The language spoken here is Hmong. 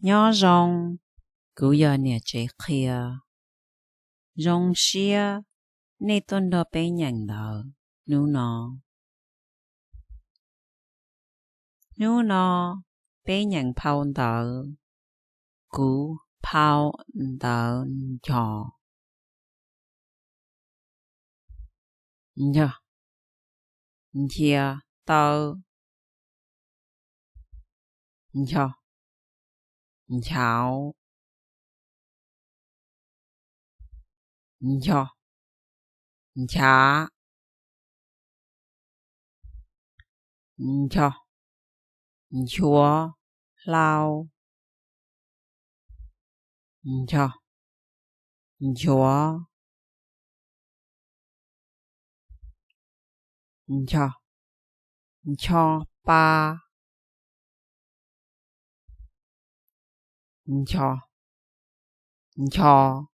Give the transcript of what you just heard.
Nyob zoo, kuv yog niam tsev qhia. Zoo siab nej tuaj nrog peb nyeem ntawv hnub no. Hnub no peb nyeem phau ntawv Kuv phau ntawv ncho. Ncho, ncho, tau, ncho, ncho, ncho, ncho, ncho, ncho, hlau, ncho, ncho, ncho, ncho pa, ncho, ncho,